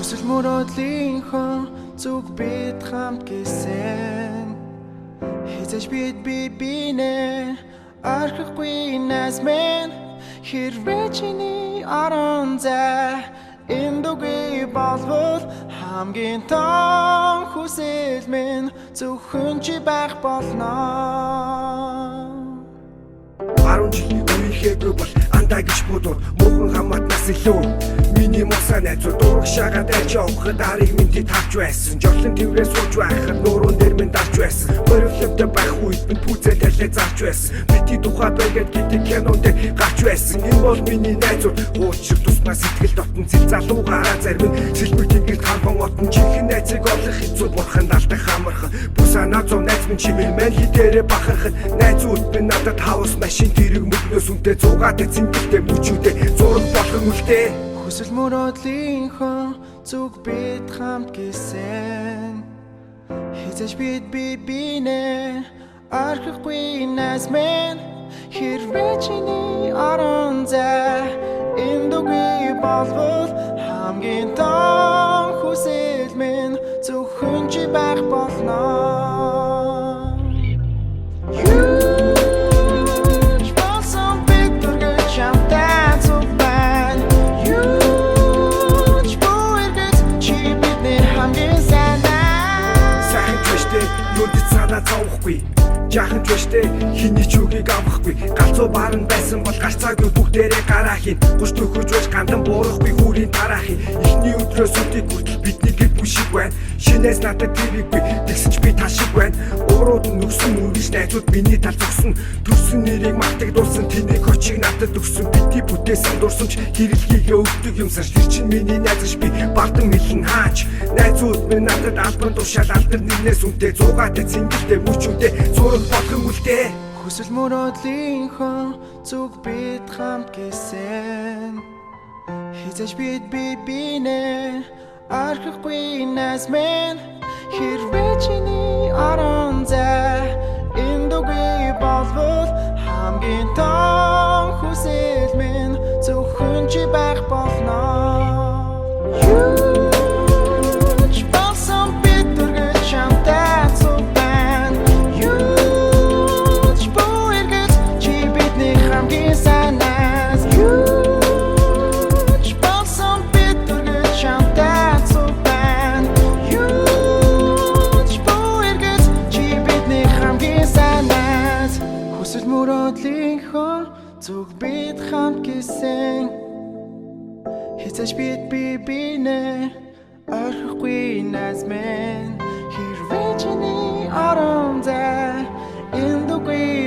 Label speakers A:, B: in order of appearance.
A: Хүсэл мөрөөдлийн хон зүг бид хамт гисэн. Хизээж бид би бинэ орхихгүй найз минь. Хэрвээ чиний орон зай эндүгүй болвол хамгийн том хүсэл минь зөвхөн чи байх болно.
B: 10 жил үеийнхээгүй бол андаа гэж бодвол муухан хамаатнаас илүү миний муусаа найзууд урагшаагаад альж явхад арыг минь тавч байсан. Жорлон тэврээ сууж байхад нуруун дээр минь дарч байсан. Боригловтой байх үед минь пүүзээ талиа зарч байсан. Бидний тухай байгаад гэдэг кинон дээр гарч байсан. Энэ бол миний найзууд хуучир тусмаа сэтгэл дотн зэл залуугаараа зарим нь сэлмэг тэнгэрт харван отон жинхэнэ найзыг олох хэцүү бурханд алдах амархан. Бүх санаа зов найз минь чимээ мань хідээрээ бахархад найзууд минь надад хаус машин тэрэг мөнгнөөс үнэтэй зугаатай цэнгэлтэй мөчүүдээ зураг болгон үлдээ.
A: Хүсэл мөрөөдлийн хон зүг бид хамт гисэн. Хизээж бид би бинэ орхихгүй найз минь. Хэрвээ чиний орон зай эндүгүй болвол хамгийн том хүсэл минь зөвхөн чи байх болно. Юуч болсон бид өргөж чамтай цуг байна. Юуч бүү эргэж чи бидний хамгийн сайн найз.
B: Сайхан ч биш дээ, юунд санаа зовхгүй. Жаахан ч биш дээ, хэний ч үгийг авахгүй. Галзуу баран байсан бол гарцаагүй бүгдээрээ гараа хийн. Гуш төхөж байж гандан буурахгүй хүүрийн дараа хийн. Эхний өдрөөс өдийг хүртэл бидний гэр бүл шиг байна. Шинээс надад тэрэггүй, тэгсэн ч би та шиг байна. Урууд нь нүгсэн үргэлж найзууд миний тал зогсон. Төрсөн нэрийг мартагдуулсан тэнийг очиг надад өгсөн. Бидний бүтээсэн дурсамж хэрэлхийгээ өгдөг юмсан. Тэр чинь миний найз ш би балдан хэлэн хаач. Найзууд минь надад албан тушаал алдар нэрнээс үнэтэй зугаатай цэнгэлтэй мөчүүдээ зураг болгон үлдээ.
A: Хүсэл мөрөөдлийн хон зүг бид хамт гисэн. Хизээж бид би бинэ орхихгүй найз минь. Хэрвээ чиний орон зай эндүгүй болвол хамгийн том хүсэл минь зөвхөн чи байх болно. Юуч болсон бид өргөж чамтай цуг байна. Юуч бүү эргэж чи бидний хамгийн сайн найз. Юуч болсон бид өргөж чамтай цуг байна. Юуч бүү эргэж чи бидний хамгийн сайн найз. Хүсэл мөрөөдлийн хон зүг бид хамт гисэн. Хизээж бид би бинэ орхихгүй найз минь. Хэрвээ чиний орон зай эндүгүй